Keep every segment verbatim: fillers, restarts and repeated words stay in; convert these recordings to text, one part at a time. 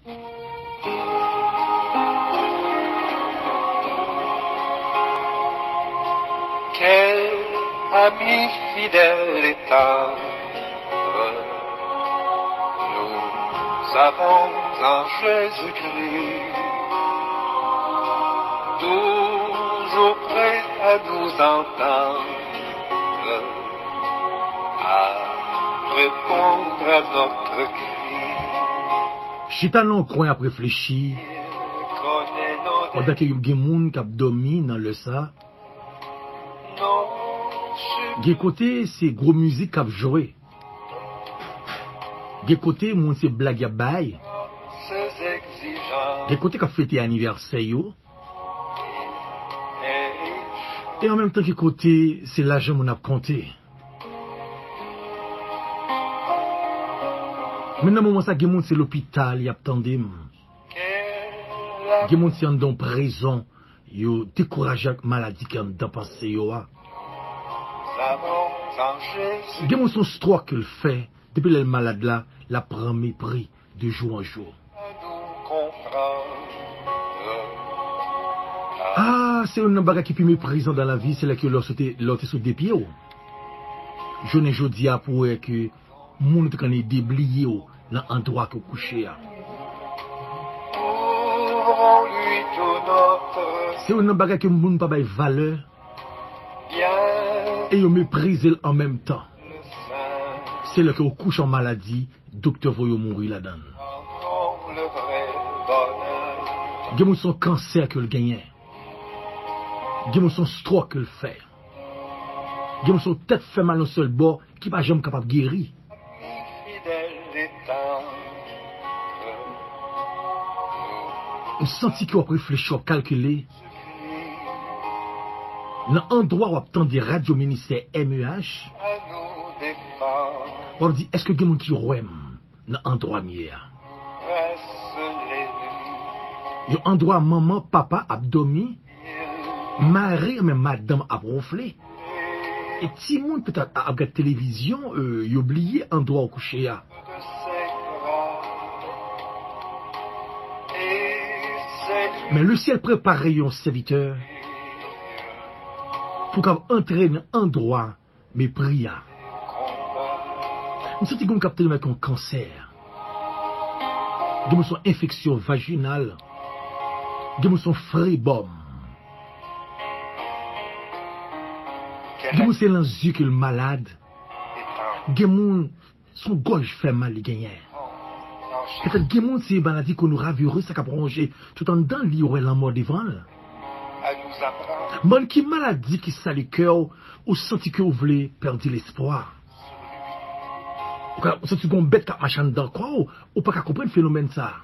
Quel ami fidèle et tendre nous avons en Jésus-Christ, toujours prêt à nous entendre, à répondre à notre cri. Chita nan yon kwen ap reflechi, pandan ke gen moun k ap dòmi nan lè sa. Gen kote se gwo mizik k ap jwe. Gen kote moun se blag y ap bay. Gen kote k ap fete anivèsè yo. E an menm tan gen kote se lajan moun ap konte. Men nan moman sa gen moun se lopital y ap tande m. Gen moun se anndan yon prizon yo dekouraje ak maladi ki anndan panse yo a. Gen moun se yon stròk ke l fè, depi lè l malad la, l ap pran mepri de jou an jou. Ah, se youn nan bagay ki pi meprizan dan lavi, se lè ke lè w te sou de pye w. Jounen jodi a pou wè ke moun ou te konn ede bliye w nan andwa ke w kouche a. Se youn nan bagay ke moun pa bay valè e yo meprize l an menm tan. Se lè ke w kouche an maladi, doktè voye w mouri ladan l. Gen moun se yon kansè ke l genyen. Gen moun se yon stròk ke l fè. Gen moun se yon tèt fè mal yon sèl bò ki pa janm kapab geri. M santi ke w ap reflechi, w ap kalkile. Nan andwa w ap tande radyo ministè M E H, w ap di, èske gen moun ki wè m nan andwa m ye a? Yon andwa manman, papa ap dòmi, mari oubyen madanm ap wonfle. E timoun petèt ap gad televizyon, e, yo bliye andwa w kouche a. Men lesyèl prepare yon sèvitè pou w kab antre nan andwa mepri a. M santi gen moun k ap tande m ak yon kansè. Gen moun se yon enfeksyon vajinal. Gen moun se yon frebòm. Gen moun se nan zye ke l malad. Gen moun se yon gòj fè mal li genyen. Petèt gen moun se maladi konoravirus sa k ap wonje tout anndan li, yo wè lanmò devan l. Bann ki maladi ki sali kè w, ou santi ke w vle pèdi lespwa. Ou ka, ou santi gon bèt k ap mache anndan kò w, ou pa ka konprann fenomèn sa.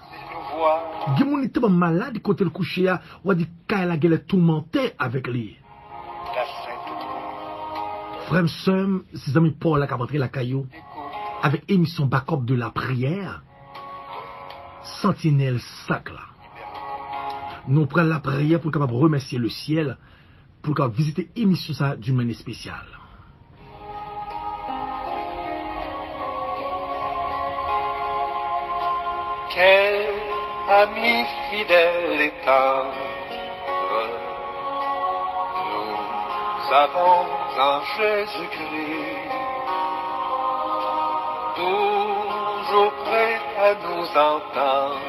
Gen moun li tèlman malad kote l kouche a, w a di kay la genlè toumante avèk li. Frè m, sè m, se zanmi pa w la k ap antre lakay ou avèk emisyon Bakòp de Lapriyè, Santinèl Sak la. Nou pran lapriyè pou n kapab remèsye lesyèl, pou l kapab vizite emisyon sa di mann espesyal. Quel ami fidèle et tendre nous avons en Jésus-Christ, toujours prêt à nous entendre,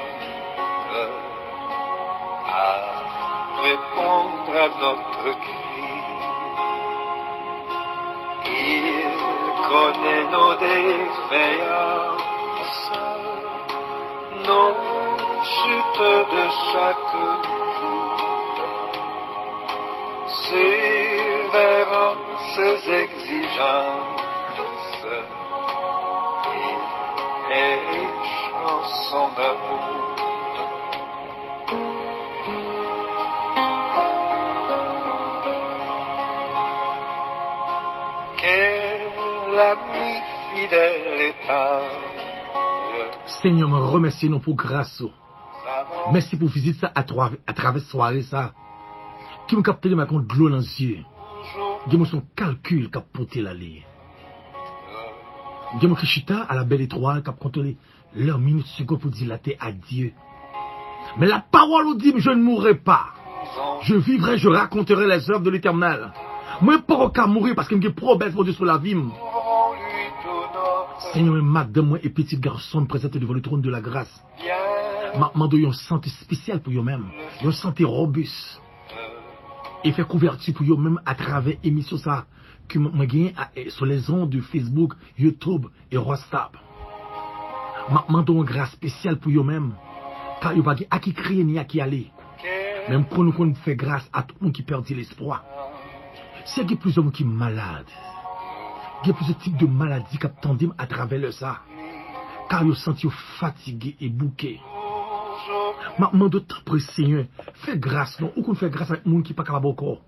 à répondre à notre cri. Il connaît nos défaillances, nos chutes de chaque jour. Sévère en ses exigences, il est riche en son amour. Quel ami fidèle et tendre. Senyè, mwen remèsye nou pou gras ou. Mèsi pou vizit sa atravè sware sa. Ki moun k ap tande m ak yon dlo nan zye. Gen moun se yon kalkil k ap pote l ale. Gen moun ki chita a la bèl etwal k ap kontwole Lè minit segonn pou di latè adye. Men la pawòl ou di m, je ne mourrai pas. Je vivrai, je raconterai les œuvres de l'Éternel. Mwen poko ka mouri paske m gen pwomès Bondye sou lavi m. Senyè, men madanm mwen e pitit gason m prezante devan le trône de la grâce. M ap mande w yon sante espesyal pou yo menm, yon sante robis. E fè kouvèti pou yo menm atravè emisyon sa a ke mwen genyen a- e- sou les ondes de Facebook, YouTube e WhatsApp. M ap mande w yon gras espesyal pou yo menm, ka yo pa gen a ki kriye ni a ki ale. Men m konn ou konn fè gras a tout moun ki pèdi lespwa. Si gen plizyè moun ki malad, gen plizyè tip de maladi k ap tande m atravè lè sa, ka yo santi yo fatige e bouke. M ap mande w, tanpri, Senyè, fè gras non, ou konn fè gras ak moun ki pa kapab ankò.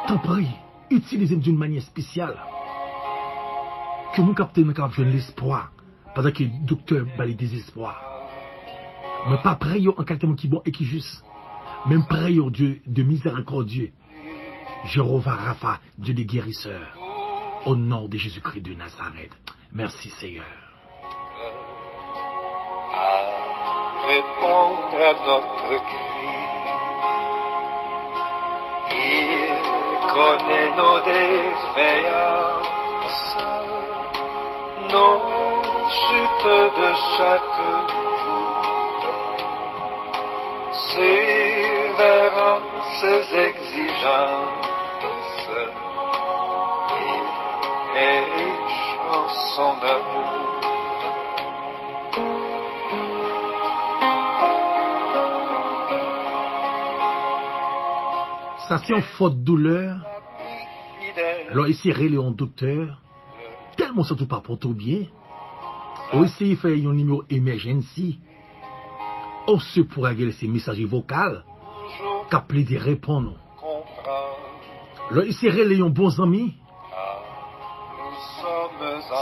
Tanpri, itilize m d'une manière spéciale. Ke moun k ap tande kapab jwenn lespwa, pandan ke doktè ba li dezespwa. Mwen pa prè yo an kalite moun ki bon e ki jis, men m prè yo, Dieu de miséricorde, Jéhovah Rapha, Dieu de guérisseur, au nom de Jésus-Christ de Nazareth. Merci, Seigneur. À répondre à notre cri. Il connaît nos défaillances, nos chutes de chaque jour. Sévère en ses exigences, et riche en son amour. Sa se yon fòt doulè. Lè w eseye rele yon doktè, tèlman w santi w pa pòte w byen, ou eseye fè yon nimewo emergency. Ou se pou rele se mesaje vokal k ap plede reponn ou. Lè w eseye rele yon bon zanmi,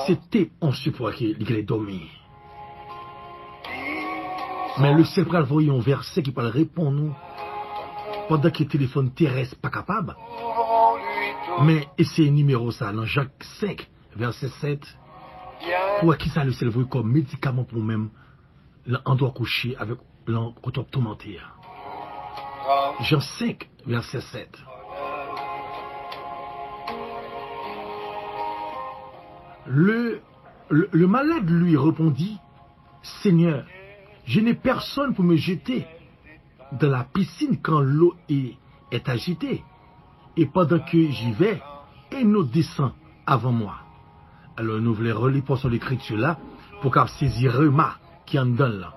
se te yon sipò ke li genlè dòmi. Men le syèl pral voye yon vèsè ki pral reponn ou pandan ke telefòn terès pa kapab. Men eseye nimewo sa nan Jak senk, vèsè sèt, pou wè kisa le syèl voye kòm medikaman pou ou menm nan andwa w kouche avèk lan kote w ap toumante a. Jan senk, vèsè sèt. Le, le, le malade lui répondit, Seigneur, je n'ai personne pour me jeter dans la piscine quand l'eau est, est agitée. Et pendant que j'y vais, un autre descend avant moi. Alò, nou vle reli pòsyon lekriti la pou w kab sezi rema ki anndan l lan.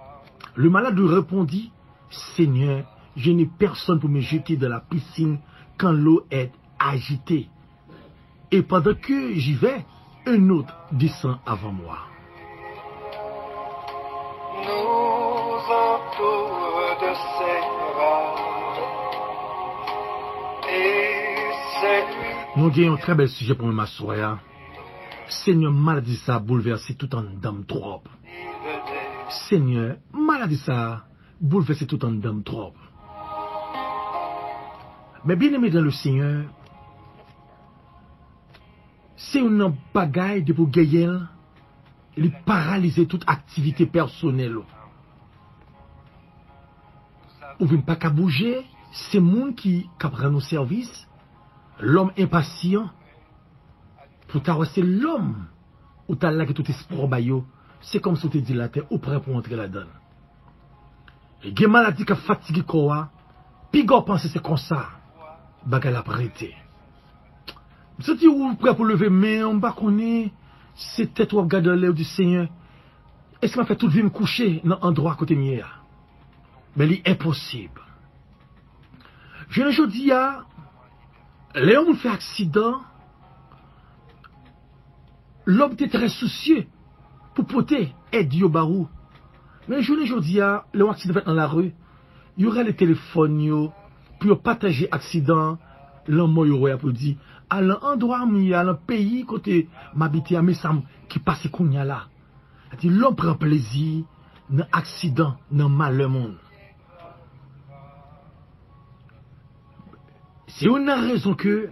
Le malade lui répondit, Seigneur, je n'ai personne pour me jeter dans la piscine quand l'eau est agitée. Et pendant que j'y vais, un autre descend avant moi. Nous entoure de ses bras et ses nuits. Nou gen yon trè bèl sijè pou nou aswè a. Senyè, maladi sa a boulvèse tout anndan m twòp. Senyè, maladi sa a boulvèse tout anndan m twòp. Men, byeneme dans le Seigneur, se youn nan bagay depi w genyen l, li paralize tout aktivite pèsonèl ou. Ou vin pa ka bouje, se moun ki k ap rann ou sèvis, lòm enpasyan, pou ta wè se lòm ou ta lage tout espwa w ba yo, se kòmsi w te di latè ou prè pou w antre ladan l. Gen maladi k ap fatige kò a, piga w panse se konsa bagay la ap rete. M santi ou prè pou leve men w, m pa konnen, se tèt ou w ap gade anlè, ou di, Senyè, èske m ap fè tout vi m kouche nan andwa kote m ye a? Men li enposib. Jounen jodi a, lè yon moun fè aksidan, lòm te trè sousye pou pote èd yo ba ou. Men jounen jodi a, lè yon aksidan fèt nan lari, yo rale telefòn yo pou yo pataje aksidan, lanmò yo wè a, pou yo di, a, lan andwa m ye a, lan peyi kote m abite a, men sa m ki pase kounye a la. Sa di, lòm pran plezi nan aksidan, nan malè moun. Se youn nan rezon ke,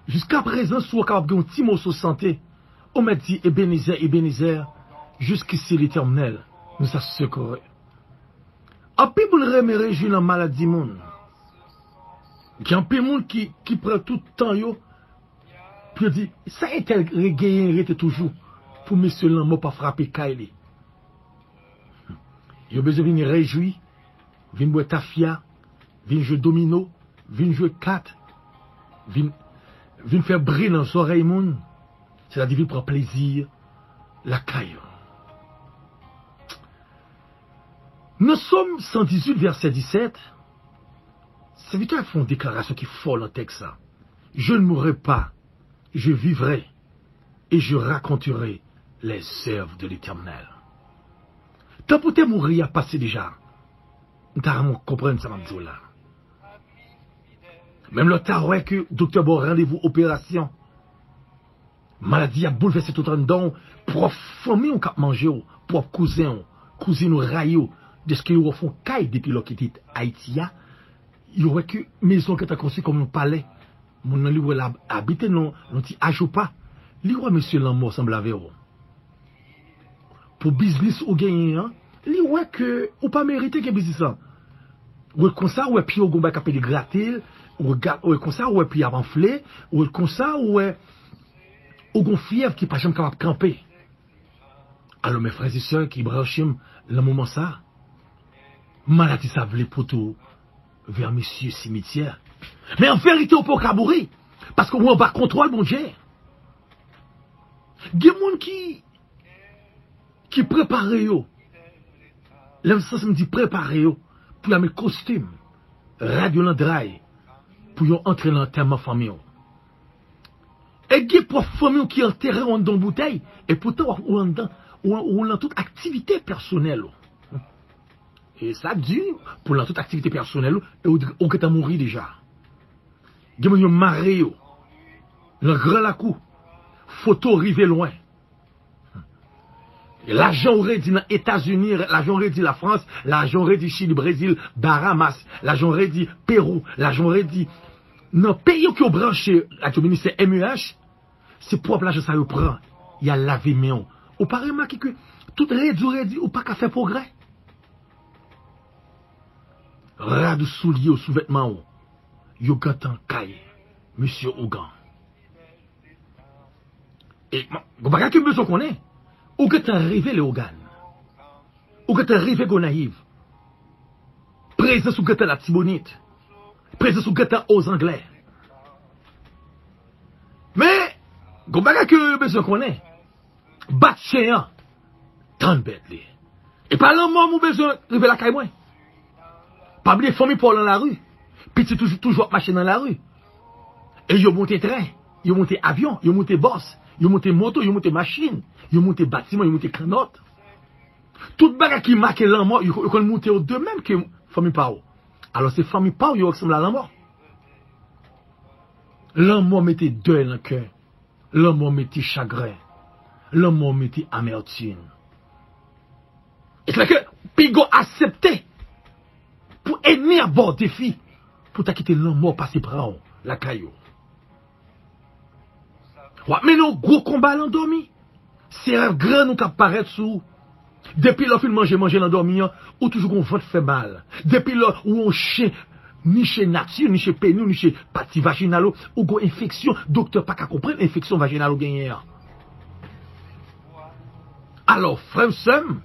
jiskaprezan, si w kapab gen yon ti moso sante, Ou mèt di, Ebenezè, Ebenezè, jusqu'ici l'Éternel nous a secourus. Anpil moun renmen rejwi nan maladi moun. Gen anpil moun ki, ki pran tout tan yo pou yo di, sa entèl re-, genyen rete toujou pou mesye lanmò pa frape kay li. Yo bezwen vin rejwi, vin bwè tafya, vin jwe domino, vin jwe kat, vin, vin fè bri nan zòrèy moun, sètadi vin pran plezi lakay yo. Nan Sòm san dizuit, vèsè disèt, sèvitè a fè yon deklarasyon ki fò nan tèks sa. Je ne mourrai pas, je vivrai et je raconterai les œuvres de l'Éternel. Tan pou te mouri a pase deja. M ta renmen w konprann sa m ap di w la. Menm lè w ta wè ke doktè ba w randevou operasyon, maladi a boulvèse tout anndan w, pwòp fanmi w k ap manje w, pwòp kouzen w, kouzin w rayi w, dèske yo ofri w kay depi lè w kite Ayiti a, yo wè ke mezon w gentan konstwi kòm yon palè. Moun nan li wè l ap abite nan yon ti ajoupa. Li wè mesye lanmò sanble avè w. Pou biznis ou genyen an, li wè ke ou pa merite gen biznis lan. Ou wè konsa, ou wè pye w gon bagay k ap pede grate l, ou wè ga-, ou wè konsa, ou wè pye ap anfle, ou wè konsa, ou wè ou gon fyèv ki pa janm kapab kanpe. Alò, mes frères et sœurs ki branche m nan moman sa, maladi sa vle pote w vè mesye simityè. Men an verite, ou poko ka mouri, paske ou anba kontwòl Bondye. Gen moun ki, ki prepare yo. Lè m sanse m di prepare yo, pou y al met kostim, rad yo nan dray, pou yo antre nan antèman fanmi w. E gen pwòp fanmi w ki antere w anndan yon boutèy, e poutan w, ou anndan, ou, ou nan tout aktivite pèsonèl ou. E sa di, pou nan tout aktivite pèsonèl ou, e ou, ou gentan mouri deja. Gen moun yo mare yo nan gran lakou, foto rive lwen. Lajan ou redi nan Etazini, lajan ou redi Lafrans, lajan ou redi Chili, Brezil, Bahamas, lajan ou redi Pewou, lajan ou redi nan peyi yo ki yo branche ak yo ministè M E H, se pwòp lajan sa yo pran, y al lave men w. Ou pa remake ke tout redi ou redi, ou pa ka fè pwogrè. Rad ou, soulye ou, souvètman ou, yo gentan kay mesye ougan. E, bon, gon bagay ke m bezwen konnen. Ou gentan rive Leyogàn. Ou gentan rive Gonayiv. Prezans ou gentan Latibonit. Prezans ou gentan Ozanglè. Men, gon bagay ke yo bezwen konnen. Bat chen an. Tann bèt li. E pa lanmò m ou bezwen rive lakay mwen. Pa bliye fanmi pa w lan lari. Pitit ou toujou ap mache nan lari. E yo monte tren, yo monte avyon, yo monte bòs, yo monte moto, yo monte machin, yo monte batiman, yo monte kannòt. Tout bagay ki make lanmò, yo, yo konn moute yo de menm ke fanmi pa w. Alò se fanmi pa w yo ansanm la lanmò. Lanmò mete dèy nan kè. Lanmò mete chagren. Lanmò mete amètim. E se la ke piga w aksepte pou ènmi a ba w defi pou ta kite lanmò pase pran w lakay ou. W ap mennen yon gwo konba lan dòmi. Se rèv grenn ou k ap parèt sou ou. Depi lè w fin manje, manje lan dòmi an, ou toujou gon vant fè mal. Depi lè ou yon chen niche nati, niche peni, niche pati vajinal ou, ou gon enfeksyon, doktè pa ka konprann enfeksyon vajinal ou genyen an. Alò, frè m, sè m,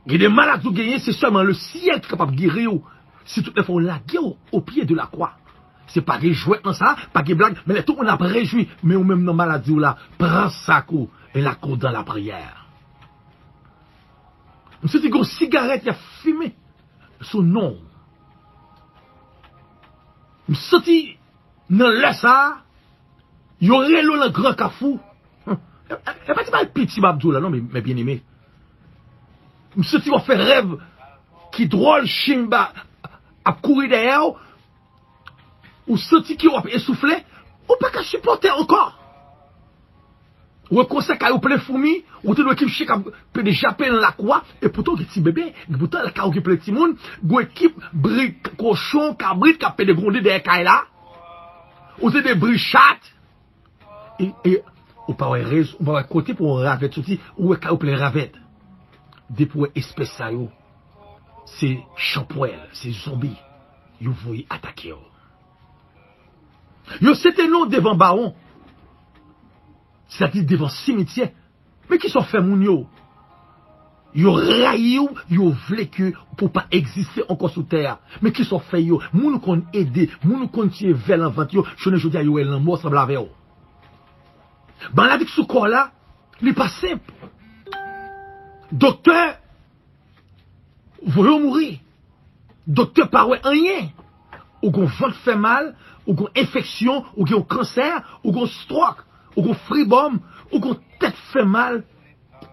gen de maladi ou genyen, se sèlman lesyèl ki kapab geri w, si tout lè fwa w lage w o pye de la kwa. Se pa gen jwèt nan sa, pa gen blag, men lè tout moun ap rejwi, men ou menm nan maladi w la, pran sak ou e lage w dan lapriyè. M santi gon sigarèt y ap fimen sou non w. M santi nan lè sa a, yo rele w nan gran kafou. E, e, e pa ti bagay piti m ap di w la non, men, men byeneme. M santi w ap fè rèv ki dwòl, chimba ap kouri dèyè w. Ou santi ke w ap esoufle, ou pa ka sipòte ankò. Ou wè konsa kay ou plen foumi, ou te dwe ekip chen k ap pede jape nan lakou a, e poutan w gen ti bebe, e poutan lakay ou gen plen timoun, gon ekip bri kochon, kabrit k ap pede gwonde dèyè kay la. Ou tande bri chat, e, e, Ou pa wè rèz, ou pa wè kote pou yon ravèt soti, ou wè kay ou plen ravèt. Depi w wè espès sa yo, se chanpwèl, se zonbi yo voye atake w. Yo sete non devan bawon, sètadi devan simityè. Men kisa w fè moun yo? Yo rayi w, yo vle ke pou w pa egziste ankò sou tè a. Men kisa w fè yo? Moun ou konn ede, moun ou konn tiye vè nan vant yo, jounen jodi a yo wè lanmò sanble avè w. Maladi k sou kò w la, li pa senp. Doktè voye w mouri. Doktè pa wè anyen. Ou gon vant fè mal, ou gon enfeksyon, ou gen yon kansè, ou gon stròk, ou gon fribòm, ou gon tèt fè mal,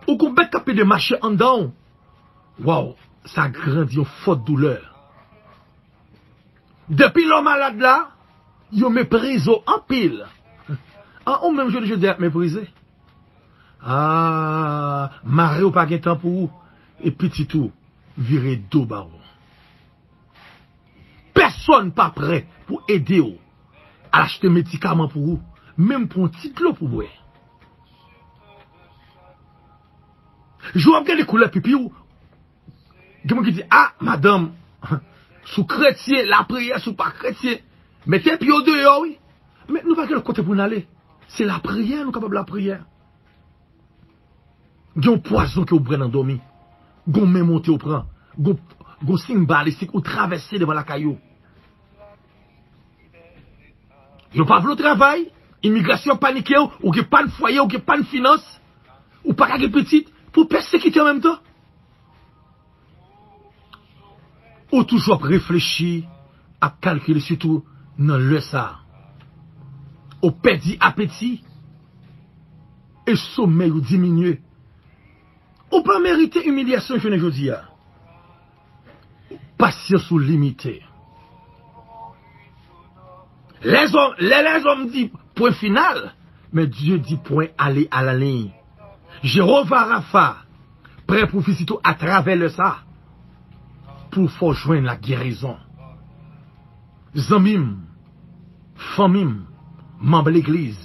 ou gon bèt k ap pede mache anndan w. Waw, sa grandi yon fòt doulè. Depi lè w malad la, yo meprize w anpil. An ou menm jodi jodi a ap meprize. Ah, mari w pa gen tan pou ou, e pitit ou vire do ba ou. Pèsonn pa prè pou ede w al achte medikaman pou ou, menm pou yon ti dlo pou bwè. Jou w ap gade koulè pipi w, gen moun ki di, "Ah, madanm, si w kretyen, lapriyè, si w pa kretyen, mete pye w deyò, wi." Men nou pa gen lòt kote pou n ale. Se lapriyè, nou kapab lapriyè. Gen yon pwazon ke w bwè nan dòmi. Gen yon men monte w pran. Gen yon, gen yon siy balistik ou travèse devan lakay yo. Yo pa vle w travay, imigrasyon ap panike w, ou gen pann fwaye, ou gen pann finans, ou pa ka gen pitit, pou w pèsekite an menm tan. Ou toujou ap reflechi, ap kalkile, sitou nan lè sa a. Ou pèdi apeti e somèy ou diminye. Ou pa merite imilyasyon jounen jodi a. Pasyans ou limite. Lèzòm, lè lèzòm di pwen final, men Dye di pwen ale a la liy. Jewova Rafa prè pou vizite w atravè lè sa, pou fè w jwenn lagerizon. Zanmi m, fanmi m, manm legliz,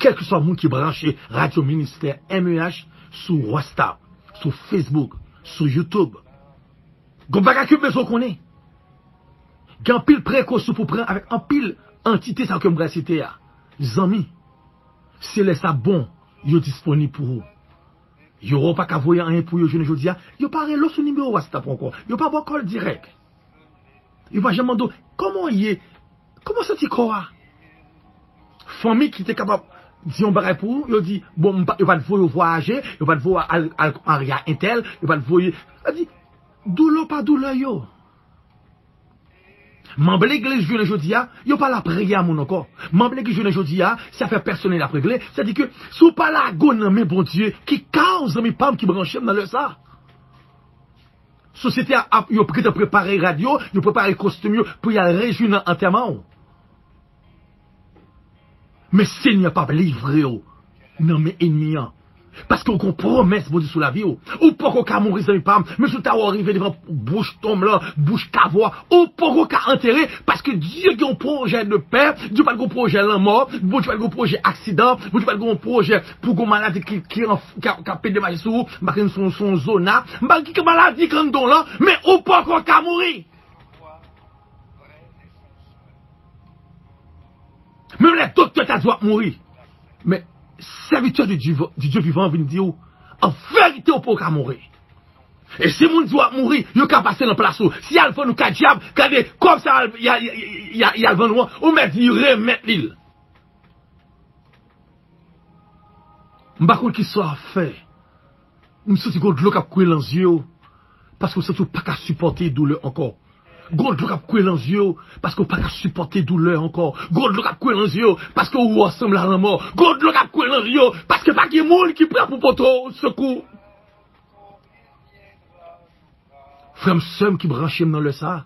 kèlkeswa moun ki branche Radyo Ministè M E H sou WhatsApp, sou Facebook, sou YouTube, gon bagay ke m bezwen w konnen. Gen anpil prekosyon pou pran avèk anpil antite sa yo ke m pral site a. Zanmi, se lè sa bon, yo disponib pou ou. Yo wè w pa ka voye anyen pou yo jounen jodi a, yo pa rele w sou nimewo WhatsApp ou ankò. Yo pa ba w kòl dirèk. Yo pa janm mande w, "Kòman w ye? Kòman w santi kò a?" Fanmi ki te kapab di yon bagay pou ou, yo di, "Bon, m pa, yo pa t voye w vwayaje, yo pa t voye w al, al mare a entèl, yo pa t voye." Sa di, doulè w pa doulè yo. Manm legliz jounen jodi a, yo pa lapriyè a moun ankò. Manm legliz jounen jodi a, se afè pèsonèl y ap regle. Sètadi ke si w pa lage w nan men Bondye, ki ka w, zanmi pa m ki branche m nan lè sa? Sosyete a, ap, yo gentan prepare rad yo, yo prepare kostim yo pou y al rejwi nan antèman w. Men Senyè p ap livre w nan men ènmi an. Paske w gon pwomès Bondye sou lavi w. Ou poko ka mouri, zanmi pa m. Menm si w ta wè w rive devan bouch tonm lan, bouch kavo a, ou poko ka antere, paske Dye gen yon pwojè de pè, Dye pa t gon pwojè lanmò, Bondye pa t gon pwojè aksidan, Bondye pa t gon pwojè pou gon maladi ki, ki, an, ki, ap, ki ap pede mache sou ou, m pa konnen si w, si w zona, m pa konnen ki maladi k anndan w lan, men ou poko ka mouri. Menm lè doktè ta di w ap mouri, men sèvitè de Dye, de Dye vivan vin di w, an verite, ou poko ka mouri. E si moun di w ap mouri, yo ka pase nan plas ou. Si y al vann ou kat dyab, gade kòb sa y al, y al, y al, y al vann ou an, ou mèt di remèt li l. M pa konn kisa w ap fè. M santi gon dlo k ap koule nan zye w, paske w santi w pa ka sipòte doulè ankò. Gon dlo k ap koule nan zye w, paske w pa ka sipòte doulè ankò. Gon dlo k ap koule nan zye w, paske w wè w sanble a lanmò. Gon dlo k ap koule nan zye w, paske pa gen moun ki prè pou pote w sekou. Frè m, sè m ki branche m nan lè sa a,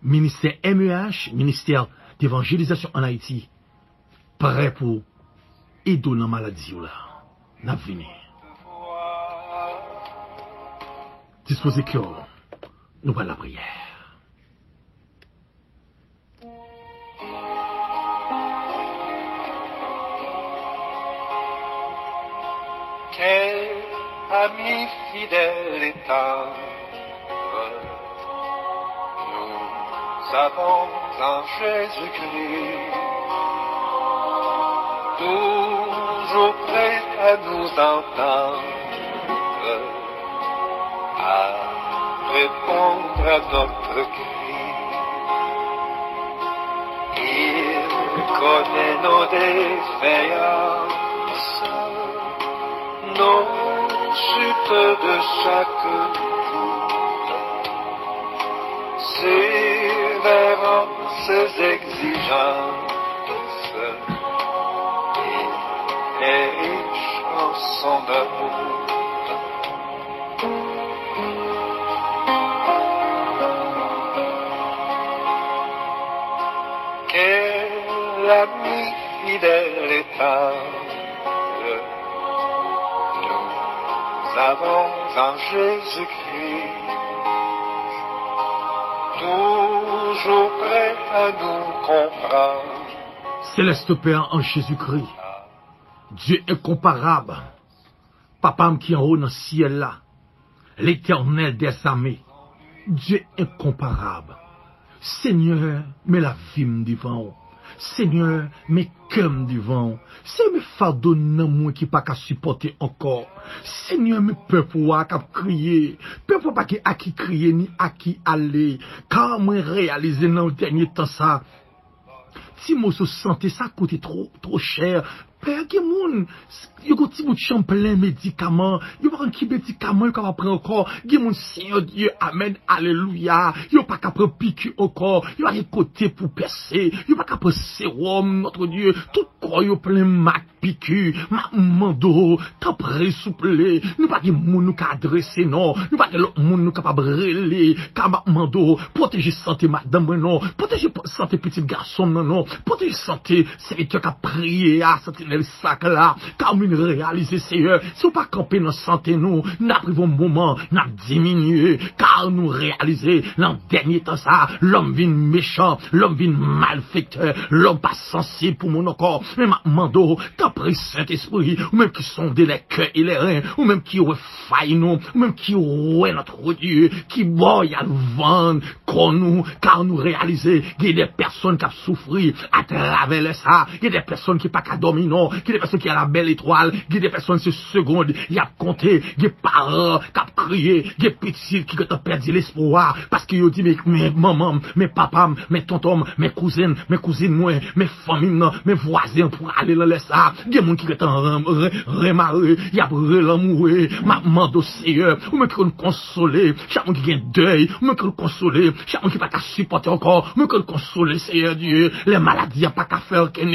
ministè M E H, Ministère d'Évangélisation en Haïti, prè pou ede w nan maladi w la. N ap vini. Dispoze kè w, nou pral lapriyè. Amis fidèles et tendres, nous avons en Jésus-Christ toujours prêt à nous entendre, à répondre à notre cri. Il connaît nos défaillances, nos chutes de chaque jour. Sévère en ses exigences, il est riche en son amour. Quel ami fidèle et tendre nous avons en Jésus-Christ, toujours prêt à nous comprendre. Céleste Père en Jésus-Christ, Dieu incomparable, Papa m ki anwo nan syèl la, Letènèl dèzame, Dye enkonparab. Senyè, men lavi m devan w. Senyè, men kè m devan w. Senyè, men fado nanm mwen ki pa ka sipòte ankò. Senyè, men pèp ou a k ap kriye. Pèp ou a pa gen a ki kriye ni a ki ale. Ka mwen reyalize nan dènye tan sa, ti moso sante sa koute two, two chè. Pè, gen moun, yo gon ti bout chanm plen medikaman, yo pa konn ki medikaman yo kapab pran ankò. Gen moun, Senyè Dye, amèn, alelouya, yo pa ka pran piki ankò, yo pa gen kote pou pèse, yo pa ka pran sewòm, Nòtre Dye, tout kò yo plen mak piki. M ap mande w, tanpri, souple, nou pa gen moun nou ka adrese, non. Nou pa gen lòt moun nou kapab rele. Ka m ap mande w, pwoteje sante madanm mwen, non. Pwoteje p-, sante pitit gason m nan, non. Pwoteje sante sèvitè k ap priye a, sante Nelsak la. Ka w vin reyalize, Seyè, si w pa kanpe nan sante nou, n ap rive yon moman, n ap diminye. Ka nou reyalize, nan dènye tan sa, lòm vin mechan, lòm vin malfektè, lòm pa sansib pou moun ankò. Men m ap mande w, tanpri, Sentespri, ou menm ki sonde lè kè e lè ren, ou menm ki wè fay nou, ou menm ki wè, Nòtre Dye, ki bò y al vann kò nou, ka nou reyalize, gen de pèsonn k ap soufri atravè lè sa, gen de pèsonn ki pa ka dòmi non, gen de pèsonn ki a la bèl etwal, gen de pèsonn se segond y ap konte, gen paran k ap kriye, gen pitit ki gentan pèdi lespwa, paske yo di, men, men manman m, men papa m, men tonton m, men kouzen m, men kouzin mwen, men fanmi m nan, men vwazen an prale nan lè sa. Gen moun ki gentan ren-, ren-, renmare, y ap relanmoure. M ap mande w, Seyè, ou menm ki konn konsole chak moun ki gen dèy, ou menm ki konn konsole chak moun ki pa ka sipòte ankò, ou menm ki konn konsole, Seyè Dye, lè maladi a pa ka fè okenn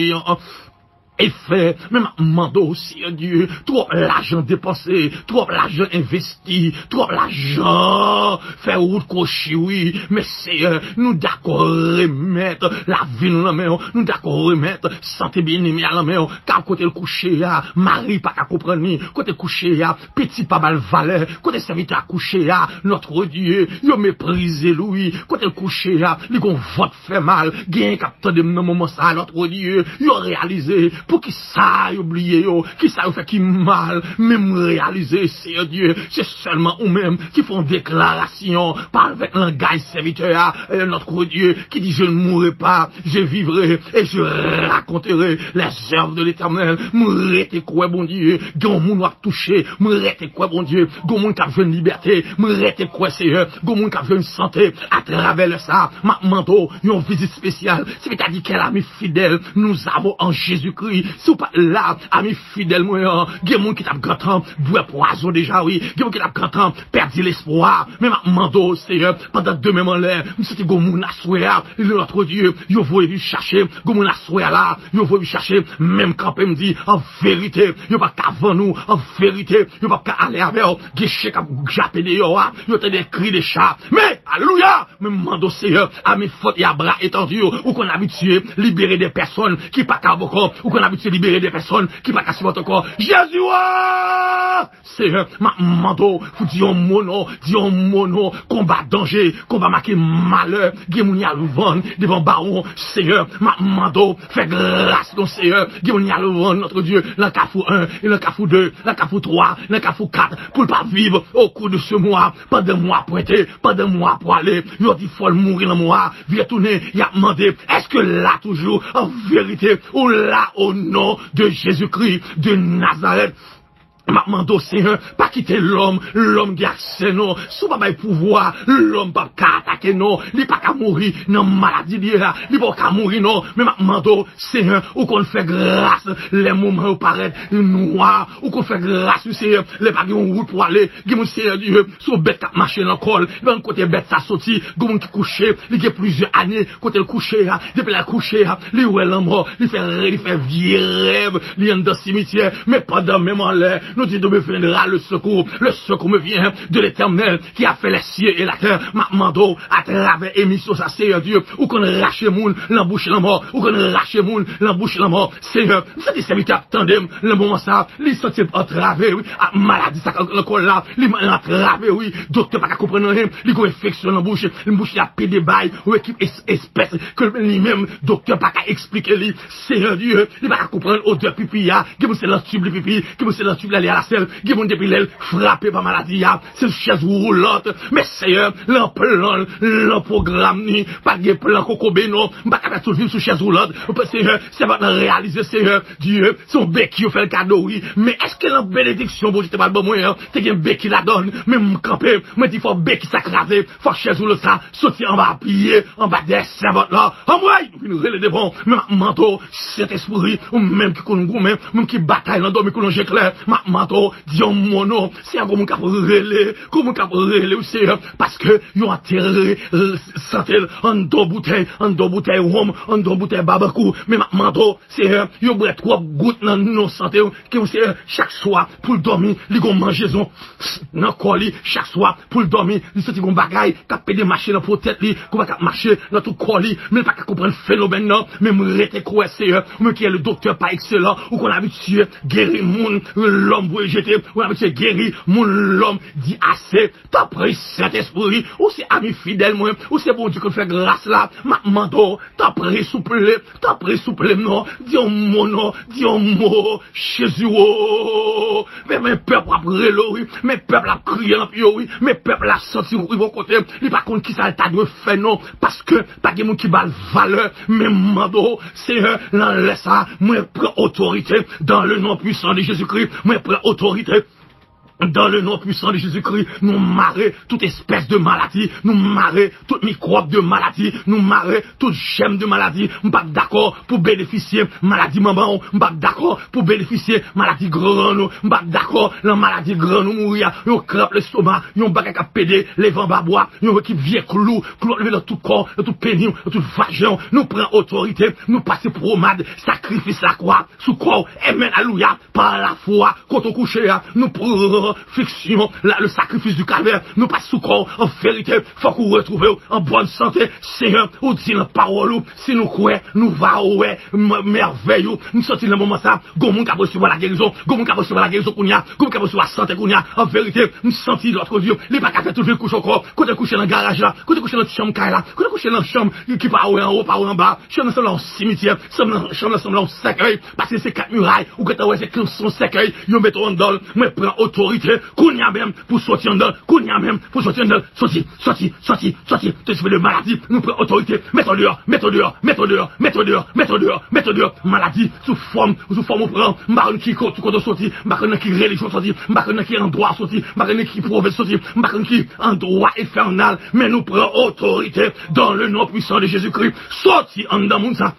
efè. Men m ap mande w, Seyè Dye, twòp lajan depanse, twòp lajan envesti, twòp lajan fè wout kwochi, wi. Men Seyè, nou dakò remèt lavi nou nan men w, nou dakò remèt sante byeneme a nan men w. Ka kote l kouche a, mari pa ka konprann li, kote l kouche a, pitit pa ba l valè, kote sèvitè a kouche a, Nòtre Dye, yo meprize l, wi. Kote l kouche a, li gon vant fè mal. Genyen k ap tande m nan moman sa a, Nòtre Dye, yo reyalize poukisa yo bliye yo, kisa yo fè ki mal. Men m reyalize, Seyè Dye, se sèlman ou menm ki fè yon deklarasyon pa avèk langaj sèvitè a, eh, Nòtre Dye, ki di, je ne mourrai pas, je vivrai et je raconterai les œuvres de l'Éternel. M rete kwè, Bondye, gen yon moun w ap touche. M rete kwè, Bondye, gon moun k ap jwenn libète. M rete kwè, Seyè, gon moun k ap jwenn sante atravè lè sa. M ap mande w yon vizit espesyal. Sèvitè a di, quel ami fidèle nous avons en Jésus-Christ. Si w pa t la, ami fidèl mwen an, gen moun ki t ap gentan bwè pwazon deja, wi. Gen moun ki t ap gentan pèdi lespwa. Men m ap mande w, Seyè, pandan demen m anlè, m santi gon moun aswè a, Nòtre Dye, yo voye vin chache. Gon moun aswè a la, yo voye vin chache. Men m kanpe, m di, an verite, yo pa ka vann ou. An verite, yo pa ka ale avè w. Gen chen k ap jape deyò a, yo tande kri de cha. Men, alelouya! Men m mande w, Seyè, a men fòt e a bra etandi, ou konn abitye libere de pèsonn ki pa ka bòkò, ou konn abitye libere de pèsòn ki pa ka sipòte ankò. Jezi, o! Seyè, m ap mande w pou di yon mo non, di yon mo non. Konba danje, konba make malè. Gen moun y al vann devan bawon. Seyè, m ap mande w, fè gras non, Seyè. Gen moun y al vann, Notre Dieu, nan Kafou en, e nan Kafou de, nan Kafou twa, nan Kafou kat, pou l pa viv au cours de ce mois, pandan mwa pwente, pandan mwa pwale. Yo di fò l mouri nan mwa, vye tounen, y ap mande, èske la toujou? An verite, ou la, o non de Jezikri de Nazarèt. M ap mande w, Seyè, pa kite lòm, lòm gen aksè non. Si w pa bay pouvwa, lòm p ap ka atake non. Li pa ka mouri nan maladi li ye a. Li pa ka mouri non. Men m ap mande w, Seyè, ou konn fè gras lè moman yo parèt nwa. Ou konn fè gras, wi, Seyè, lè pa gen yon wout pou ale. Gen moun, Seyè Dye, se yon bèt k ap mache nan kò l. Li pa konn kote bèt sa soti. Gen moun ki kouche, li gen plizyè ane kote l kouche a. Depi lè l kouche a, li wè lanmò. Li fè, li fè vye rèv. Li anndan simityè. Men pandan menm anlè, nou di, d'où me viendra le secours? Le secours me vient de l'Éternel qui a fait les cieux et la terre. M ap mande w, atravè emisyon sa, Seyè Dye, ou konn rache moun nan bouch lanmò. Ou konn rache moun nan bouch lanmò. Seyè, m santi sèvitè ap tande m nan moman sa. Li santi l antrave, wi, ak maladi sa k nan kò l la. Li antrave, wi. Doktè pa ka konprann anyen. Li gen enfeksyon nan bouch. Bouch li ap pede bay yon ekip es-, espès ke li menm, doktè pa ka eksplike li. Seyè Dye, li pa ka konprann odè pipi a. Gen moun se nan tib li pipi. Gen moun se nan tib la li alasèl. Gen moun depi lè l frape pa maladi a, se sou chèz woulant. Men Seyè, lan plan l, lan pwogram li, pa gen plan kokobe non. M pa ka fè tout viv sou chèz woulant. Seyè, sèvant lan reyalize, Seyè Dye, se yon beki yo fè l kado, wi. Men èske lan benediksyon Bondye te pral ban mwen an, te gen beki ladan l? Men m kanpe, mwen di fò beki sa kraze, fò chèz woulant sa soti anba pye, anba dèyè sèvant lan. Anmwey, nou vin rele devan w, men m ap mande w, Sentespri, ou menm ki konn goumen, ou menm ki batay nan dòmi kou nan je klè, m ap mande w, di yon mo non. Seyè, gon moun k ap rele, gon moun k ap rele, wi, Seyè, paske yo antere, eh, sante l anndan boutèy, anndan boutèy wonm, anndan boutèy babankou. Men m ap mande w, Seyè, yo bwè twòp gout nan non sante w, ke w, Seyè, chak swa pou l dòmi, li gon manjezon nan kò li, chak swa pou l dòmi, li santi gon bagay k ap pede mache nan po tèt li, gon bagay k ap mache nan tout kò li, men l pa ka konprann fenomèn nan, men m rete kwè, Seyè, ou menm ki est le docteur par excellence, ou konn abitye geri moun, lòm voye jete, ou konn abitye geri moun, lòm di ase. Tanpri, Sentespri, ou se ami fidèl mwen, ou se Bondye ki fè gras la, m ap mande w, tanpri, souple, tanpri, souple m non, di yon mo non, di yon mo, Jezi, o, men, men pèp w ap rele w, wi, men pèp la ap kriye nan pye w, wi, men pèp la ap santi w rive yon kote, li pa konn kisa l ta dwe fè non, paske pa gen moun ki ba l valè, men m mande w, Seyè, nan lè sa, mwen pran otorite, dans le nom puissant de Jésus-Christ, mwen pran otorite. Dans le nom puissant de Jésus-Christ, nou mare tout espès de maladi, nou mare tout mikwòb de maladi, nou mare tout jèm de maladi. M p ap dakò pou benefisye maladi manman w, m p ap dakò pou benefisye maladi grann ou, m p ap dakò lan maladi grann ou mouri a, yon kranp lestoma, yon bagay k ap pede leve anba bwa, yon ekip vye klou, klou ap leve nan tout kò w, nan tout peni w, nan tout vajen w. Nou pran otorite, nou pase pwomad sakrifis lakwa sou kò w. Amen, alelouya. Pa lafwa, kote w kouche a, nou pran fiksyon, la, le sacrifice du calvaire, nou pase sou kò w. An verite, fòk ou retwouve w an bòn sante. Seyè, ou di nan pawòl ou, si nou kwè, nou va wè m-, mèvèy ou. M santi nan moman sa, gon moun k ap resevwa lagerizon, gon moun k ap resevwa lagerizon kounye a, gon moun k ap resevwa sante kounye a. An verite, m santi lòt kote, li pa ka fè tout vin kouche ankò. Kote l kouche nan garaj la, kote l kouche nan ti chanm kay la, kote l kouche nan chanm ki pa wè anwo, pa wè anba. Chanm nan sanble yon simityè, chanm nan, chanm nan sanble yon sèkèy, paske se kat miray, ou gentan wè se yon sèkèy, yo mete w anndan l. Mwen pran otorite, kounye a menm, pou soti anndan l, kounye a menm, pou soti anndan l. Soti, soti, soti, soti, tout espri de maladi, nou pran otorite, mete w deyò, mete w deyò, mete w deyò, mete w deyò, mete w deyò, mete w deyò. Maladi, sou fòm, sou fòm ou pran, m pa konn ki kote, kote w soti, m pa konn nan ki relijyon w soti, m pa konn nan ki andwa w soti, m pa konn nan ki pwovens w soti, m pa konn ki andwa enfènal, men nou pran otorite dans le nom puissant de Jésus-Christ. Soti anndan moun sa.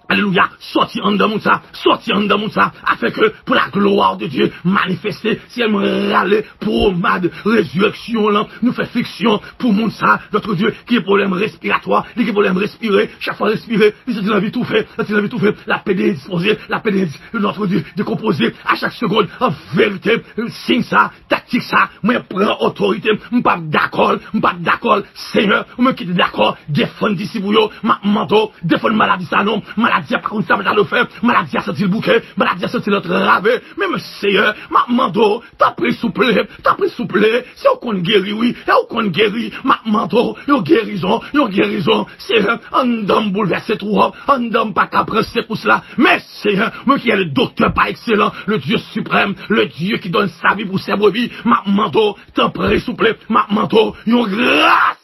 Alelouya. Soti anndan moun sa. Soti anndan moun sa. Afin que pour la gloire de Dieu manifeste. Seyè, mwen rale pwomad rezirèksyon lan. Nou fè fiksyon pou moun sa, notre Dieu, ki gen pwoblèm respiratwa, li gen pwoblèm respire, chak fwa respire, li santi l anvi toufe, santi l anvi toufe, l ap pede endispoze, l ap pede endis-, notre Dieu, dekonpoze a chak segonn. An verite, siy sa, taktik sa, mwen pran otorite, m p ap dakò l, m p ap dakò l. Seyè, ou menm ki te dakò defann disip ou yo, m ap mande w, defann maladi sa non, maladi Maladi a pa konn sa maladi a fè, maladi a santi l bouke, maladi a santi l antrave. Men, men, Seyè, m ap mande w, tanpri, souple, tanpri, souple, si w konn geri, wi, e w konn geri, m ap mande w, yon gerizon, yon gerizon, Seyè, anndan m boulvèse twòp, anndan m pa ka pran sekous la. Men, Seyè, mwen ki est le docteur par excellence, le Dieu suprême, le Dieu qui donne sa vie pour ses brebis, m ap mande w, tanpri, souple, m ap mande w, yon gras.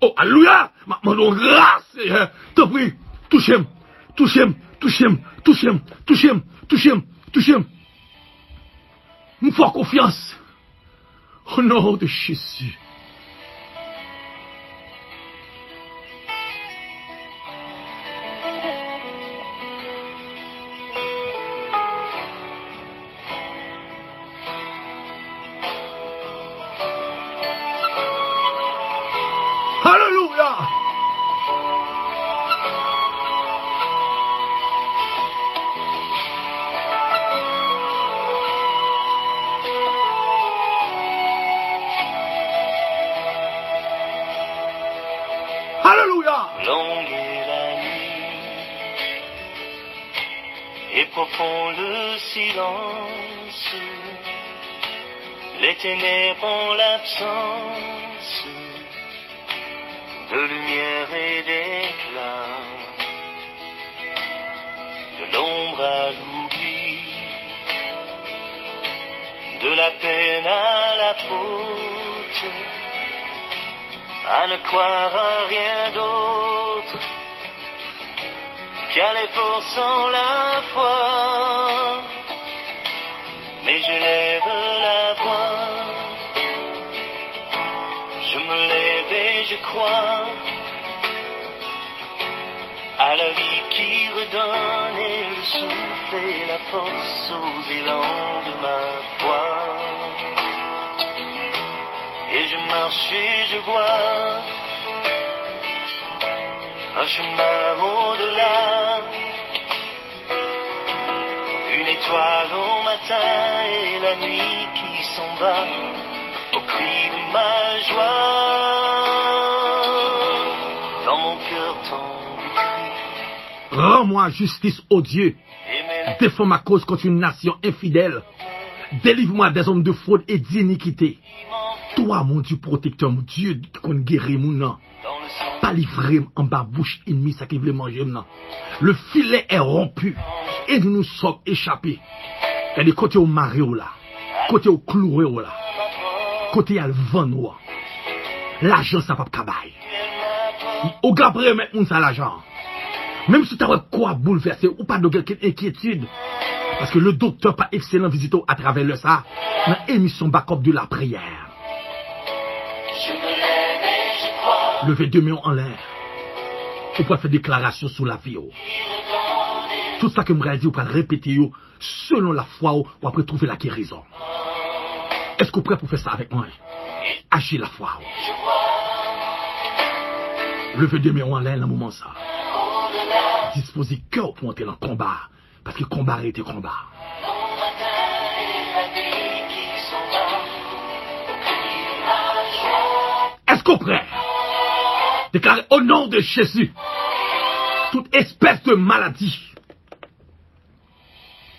Oh, alelouya! M ap mande w gras, Seyè. Tanpri, touche m. Touche m. Touche m. Touche m. Touche m. Touche m. Touche m. Touche m. M fè w konfyans. O non de Jezi. Alelouya! Alelouya! Longue est la nuit et profond le silence. Les ténèbres ont l'absence de lumière et d'éclat, de l'ombre à l'oubli, de la peine à la faute, à ne croire à rien d'autre qu'à l'effort sans la foi. Mais je lève la voix, je me lève et je crois à la vie qui redonne et le souffle et la force aux élans de ma foi. Et je marche et je vois un chemin au-delà. Une étoile au matin et la nuit qui s'en va au cri de ma joie. Dans mon cœur tant de cris. Rends-moi justice, ô Dieu. Défends ma cause contre une nation infidèle. Délivre-moi des hommes de fraude et d'iniquité. Toi, mon Dieu protecteur, mon Dieu ki konn geri moun nan. Pa livre m anba bouch ènmi sa ki vle manje m nan. Le filet est rompu. Ènmi nou sòk echape. Gade kote yo mare w la. Kote yo kloure w la. Kote y al vann ou an. Lajan sa p ap ka bay. Ou ka remèt moun sa lajan an. Menm si w ta wè kò ap boulvèse, ou pa dwe gen okenn enkyetid. Paske le docteur par excellence vizite w atravè lè sa a, nan emisyon Back Up de la Prière. Leve de men w anlè. Ou pral fè deklarasyon sou lavi w. Tout sa ke m pral di, ou pral repete yo selon lafwa w, w ap retwouve lagerizon. Èske w prè pou fè sa avèk mwen? Aji lafwa w. Leve de men w anlè nan moman sa. Dispoze kè w pou antre nan konba. Paske konba rete konba. Èske w prè? Deklare, au nom de Jésus, tout espèce de maladie,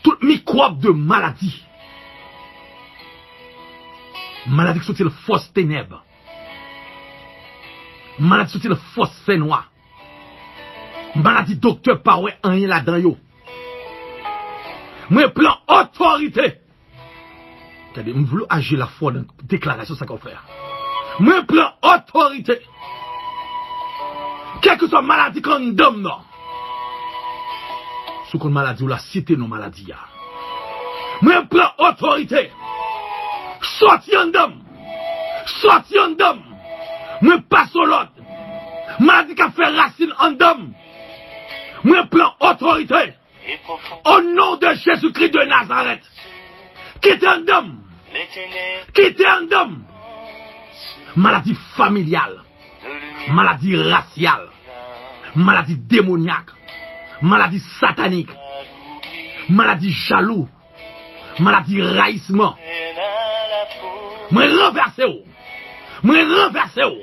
tout mikwòb de maladie, maladi ki soti nan fòs tenèb, maladi ki soti nan fòs fènwa, maladi doktè pa wè anyen ladan yo. Mwen pran otorite. Gade, m vle w aji lafwa nan deklarasyon sa ke w fè a. Mwen pran otorite. Kèlkeswa maladi ki anndan m nan. Si w konn maladi w la, site non maladi a. Mwen pran otorite. Sòti anndan m. Sòti anndan m. Mwen pase w lòd. Maladi k ap fè rasin anndan m. Mwen pran otorite. O non de Jezikri de Nazarèt. Kite anndan m. Kite anndan m. Maladi familyal. Maladi rasyal. Maladi demonyak. Maladi satanik. Maladi jalou. Maladi rayisman. Mwen ranvèse w. Mwen ranvèse w.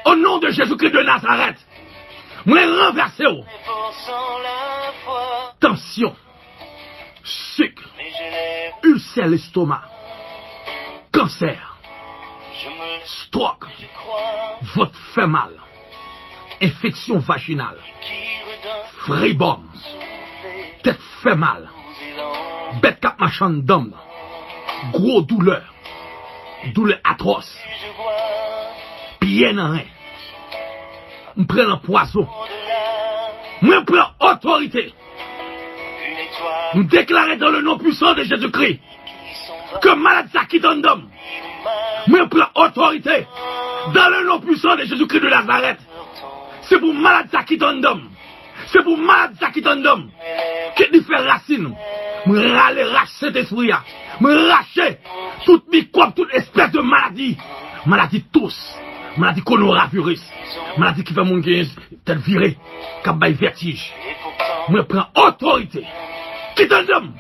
O non de Jezikri de Nazarèt. Mwen ranvèse w. Tansyon, sik, ilsè lestoma, kansè, stwòk, vant fè mal, enfeksyon vajinal, fribòm, tèt fè mal, bèt k ap mache anndan m, gwo doulè, doulè atwòs, pyè nan ren, m pran nan pwazon. Mwen pran otorite. M deklare dans le nom puissant de Jésus-Christ ke maladi sa kite anndan m. Mwen pran otorite dans le nom puissant de Jésus-Christ de Nazareth. Se pou maladi sa kite anndan m. Se pou maladi sa kite anndan m. Kit li fè rasin. Mwen rale, rache Sentespri a. Mwen rache tout mikwòb, tout espès de maladi. Maladi tous, maladi konoraviris, maladi ki fè moun gen tèt vire, k ap bay vètij. Mwen pran otorite. Kite anndan m.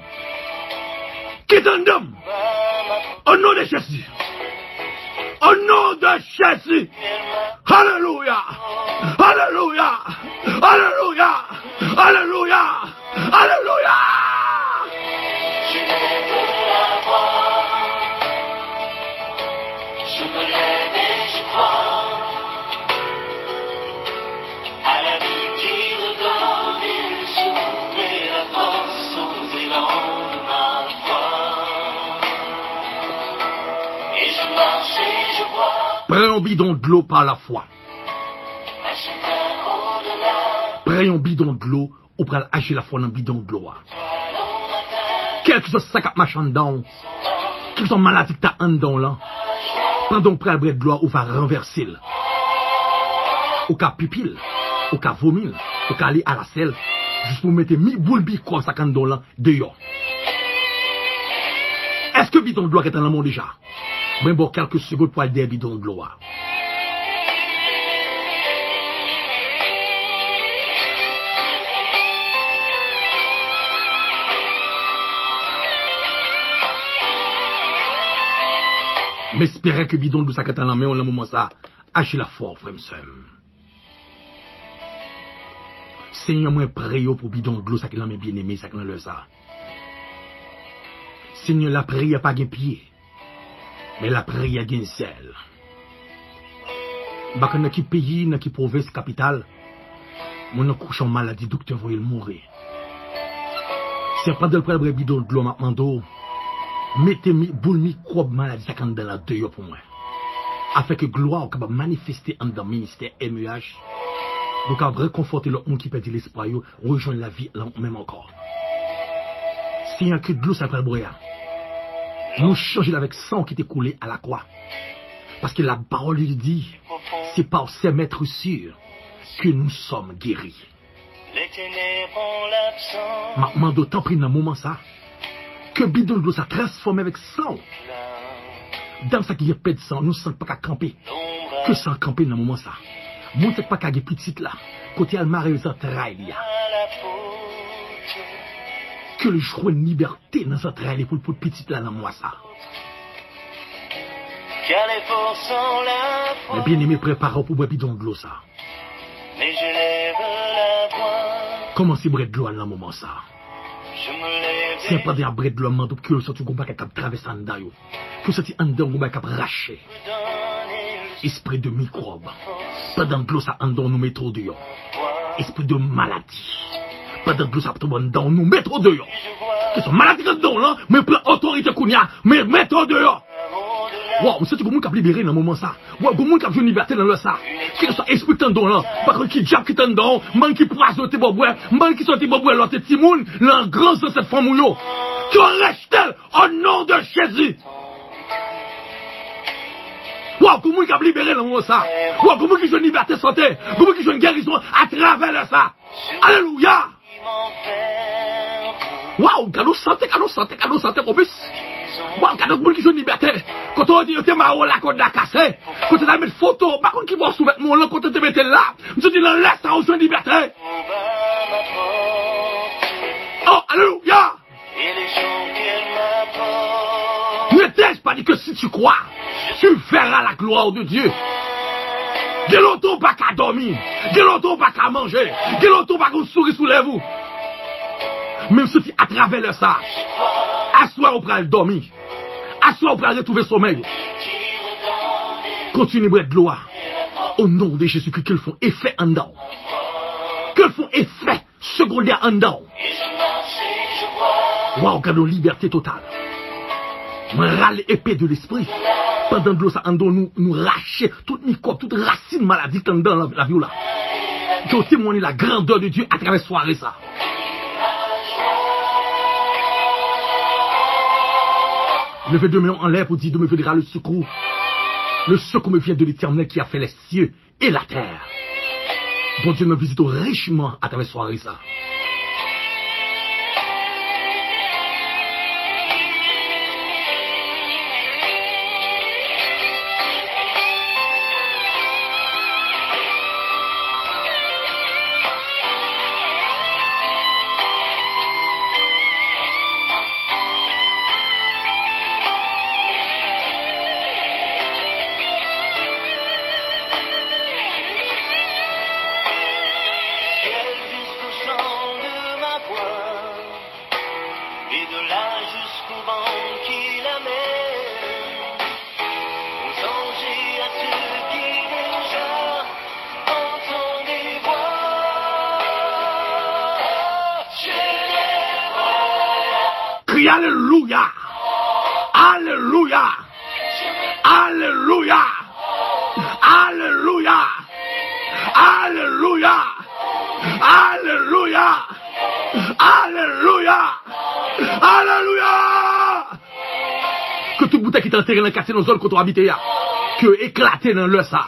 Kite anndan m. Au nom de Jésus. Au nom de Jésus. Alelouya. Alelouya. Alelouya. Alelouya. Alelouya. Je lève la voix. Je me lève et je crois à la vie qui redonne le souffle et la force aux élans de ma foi. Et je marche et je vois. Pran yon bidon dlo pa lafwa. Pran yon bidon dlo, ou pral aji lafwa nan bidon dlo a. Kèlkeswa sa k ap mache anndan w, kèlkeswa maladi k ta anndan w lan, pandan w pral bwè dlo a, ou va ranvèse l. Ou ka pipi l, ou ka vomi l, ou ka ale alasèl, jis pou w mete mi, boul mikwòb sa k anndan w lan deyò. Èske bidon dlo a gentan nan men w deja? Mwen ba w kèlke segond pou al dèyè bidon dlo a. M espere ke bidon dlo sa gentan nan men w nan moman sa. Aji lafwa w, frè m, sè m. Senyè, mwen priye w pou bidon dlo sa ki nan men byeneme sa ki nan lè sa. Senyè, lapriyè pa gen pye, men lapriyè gen zèl. M pa konn nan ki peyi, nan ki pwovens, kapital, moun nan kouche yon maladi, doktè voye l mouri. Se pandan l pral bwè bidon dlo, m ap mande w, mete mi, boul mikwòb maladi sa k anndan l lan deyò pou mwen. Afin ke glwa w kapab manifeste anndan ministè M E H, nou kapab rekonfòte lòt moun ki pèdi lespwa yo, rejwenn lavi lan menm ankò. Senyè, ke dlo sa pral bwè a, nou chanje l avèk san w ki te koule a lakwa. Paske la parole de Dieu di, c'est par ses meurtrissures que nous sommes guéris. M ap mande w, tanpri, nan moman sa, ke bidon dlo sa transfòme avèk san w. Dam sa ki gen pèdi san, yon san k pa ka kanpe. Ke san kanpe nan moman sa. Moun sa k pa ka gen pitit la, kote al mare zantray li a. Ke l jwenn libète nan zantray li pou l pot pitit la nan mwa sa. Men byeneme, prepare w pou bwè bidon dlo sa. Kòmanse bwè dlo a nan moman sa. Se pandan y ap bwè dlo a, m mande w ke w santi gon bagay k ap travèse anndan yo. Ke w santi anndan w gon bagay k ap rache. Espri de mikwòb. Pandan dlo sa anndan w, nou mete w deyò. Espri de maladi. Pandan dlo sa ap tonbe anndan w, nou mete w deyò. Ke se maladi k anndan w lan, mwen pran otorite kounye a, mwen mete w deyò. Waw, m santi gon moun k ap libere nan moman sa. Waw, gon moun k ap jwenn libète nan lè sa. Kèlkeswa espri k t anndan w lan, m pa konn ki dyab ki t anndan w, m pa konn ki pwazon yo te ba w bwè, m pa konn kisa yo te ba w bwè lè w te timoun, nan gran zansèt fanmi w yo. Ke w rejte l, au nom de Jésus. Waw, gon moun k ap libere nan moman sa. Waw, gon moun ki jwenn libète sante, gon moun ki jwenn gerizon atravè lè sa. Alelouya! Waw, gade yon sante, gade yon sante, gade yon sante, konpis. Waw, gade yon moun ki jwenn libète. Kote yo di yo te mare w la, kòd la kase. Kote yo ta met foto, m pa konn ki bò sou vètman w lan, kote yo te mete l la. M soti nan lè sa, ou jwenn libète. Oh, alelouya! Ne t'ai-je pas dit que si tu crois, tu verras la gloire de Dieu? Gen lontan w pa ka dòmi. Gen lontan w pa ka manje. Gen lontan w pa gen yon souri sou lèv ou. Men m santi atravè lè sa, aswè ou pral dòmi. Aswè ou pral retwouve somèy ou. Kontinye bwè dlo a. O non de Jezikri, ke l fè yon efè anndan w. Ke l fè yon efè segondè anndan w. Waw, gade yon libète total. Mwen rale epe de lespri. Pandan dlo sa anndan w, nou, nou rache tout mikwòb, tout rasin maladi k anndan la, lavi w la. Ke w temwanye la grandeur de Dieu atravè sware sa. Leve de men w anlè pou di, Dieu me viendra le secours. Le secours me vient de l'Éternel qui a fait les cieux et la terre. Bondye nan vizite w richman atravè sware sa. Jusqu'au chant de ma voix, et de là jusqu'au vent qui l'amène, pour songer à ceux qui déjà entendent des voix. Crie Alléluia! Alléluia! Alelouya! Alelouya! Alelouya! Alelouya! Alelouya! Alelouya! Ke tout boutèy ki te antere nan katye, nan zòn kote w abite a, ke yo eklate nan lè sa.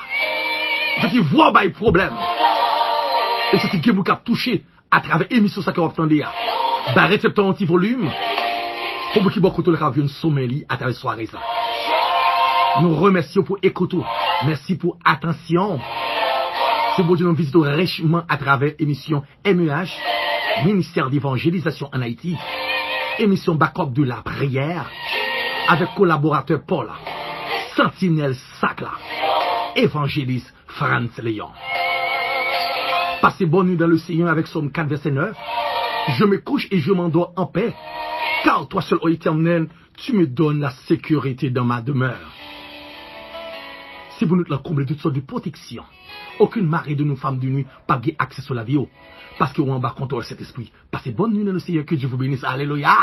Yo santi vwa w bay pwoblèm. E santi gen moun k ap touche atravè emisyon sa ke w ap tande a. Ba reseptè yon ti volim pou moun ki bò kote w la ka jwenn somèy li atravè sware sa. Nou remèsye w pou ekout ou. Mèsi pou atansyon w. Se Bondye nan vizite w richman atravè emisyon M E H, Ministère d'Évangélisation en Haïti. Emisyon Backup de la Prière avèk kolaboratè pa w la, Santinèl Sak la, Evanjelis Frantz Léon. Passez bonne nuit dans le Seigneur avec Psaume quatre, verset neuf. Je me couche et je m'endors en paix, car toi seul, ô Éternel, tu me donnes la sécurité dans ma demeure. Se pou nou t lan konble tout sòt de pwoteksyon. Okenn mare de nou fanm de nwi p ap gen aksè sou lavi w, paske w anba kontwòl Sentespri. Passez bonne nuit dans le Seigneur, que Dieu vous bénisse. Alléluia!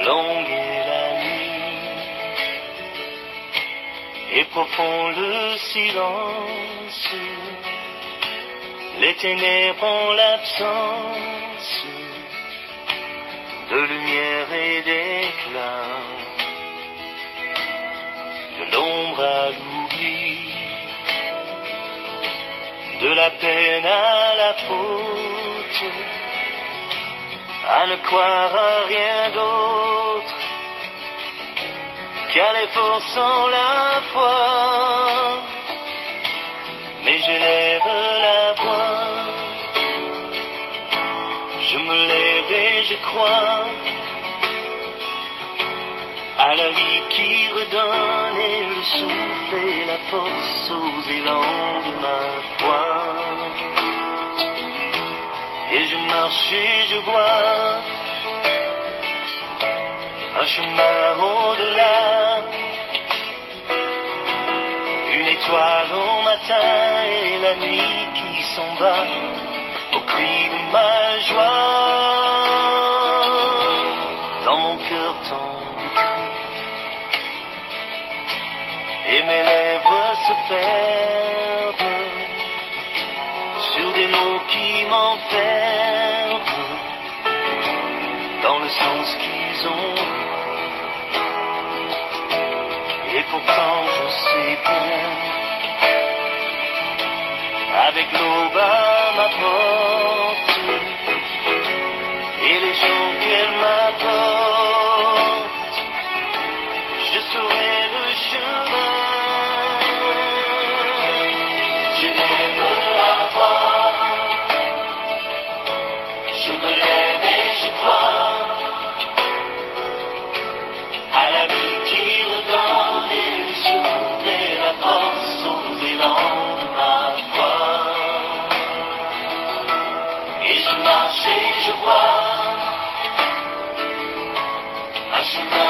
Longue est la nuit et profond le silence. Les ténèbres ont l'absence de lumière et d'éclat. De l'ombre à l'oubli, de la peine à la faute, à ne croire à rien d'autre qu'à l'effort sans la foi. Mais j'élève la voix, je me lève et je crois à la vie qui redonne et le souffle et la force aux élans de ma foi. Et je marche et je vois un chemin au-delà. Une étoile au matin et la nuit qui s'en va au cri de ma joie. Dans mon cœur tant de cris et mes lèvres se perdent sur des mots qui m'enferment dans le sens qu'ils ont. Et pourtant je sais bien, avec l'aube à m'apporte et les jours qu'elle m'apporte, je saurai le chemin. Je lève la voix, je me lève et je crois à la vie qui redonne et le souffle et la force aux élans de ma foi. Et je marche et je vois un chemin